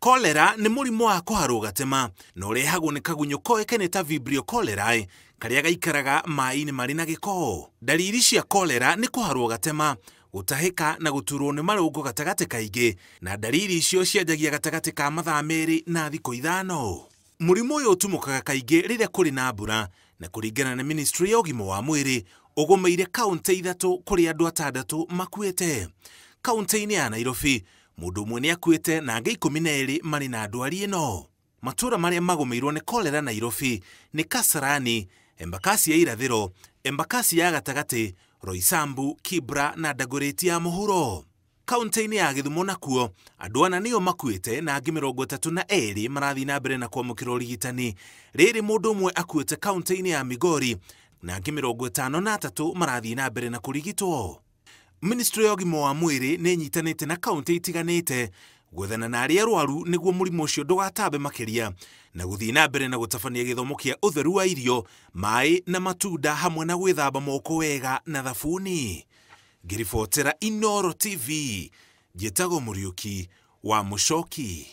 Kolera nĩ mũrimũ wa kũharwo gatema na ũrehagwo nĩ kagunyũ koĩkaine ta Vibrio cholerae karĩa gaikaraga maĩ-inĩ marĩ na gĩko. Ndariri cia kolera nĩ kũharwo gatema, gũtahĩka na gũturwo nĩ marũngo gatagatĩ kaingĩ, na ndariri icio cianjagia gatagatĩ ka mathaa 2 na thikũ 5. Mũrimũ ũyũ ũtumũkaga kaingĩ rĩrĩa kũrĩ na mbura, na kũringana na Ministry ya ũgima wa mwĩrĩ ũgũmĩire kaũntĩ 3 kũrĩ andũ 6 makuĩte. Kaũntĩ-inĩ ya Nairobi mũndũ ũmwe nĩ akuĩte na angĩ 12 marĩ na ndwari ĩno. Matũũra marĩa magũmĩirwo nĩ kolera Nairobi nĩ Kasarani, Embakasi ya Irathĩro, Embakasi ya Gatagatĩ, Roysambu, Kibra na Dagoretti ya Mũhuro. Kaũntĩ-inĩ ya Gĩthumo nakuo andũ 4 nĩo makuĩte na angĩ 32 marathiĩ na mbere na kwamũkĩra ũrigitani. Rĩrĩ mũndũ ũmwe akuĩte kaũntĩ-inĩ ya Migori na angĩ 53 marathiĩ na mbere na kũrigitwo. Ministry ya ũgima wa mwĩrĩ nĩ ĩnyitanĩte na kaũntĩ itiganĩte gwethana na arĩa arwaru nĩguo mũrimũ ũcio ndũgatambe makĩria, na gũthiĩ na mbere na gũtabania gĩthomo kĩa ũtheru wa irio, maĩ na matunda hamwe na gwĩthamba moko wega na thabuni. Ngĩribotera Inooro TV, njĩtagwo Mũriũki wa Mũcoki.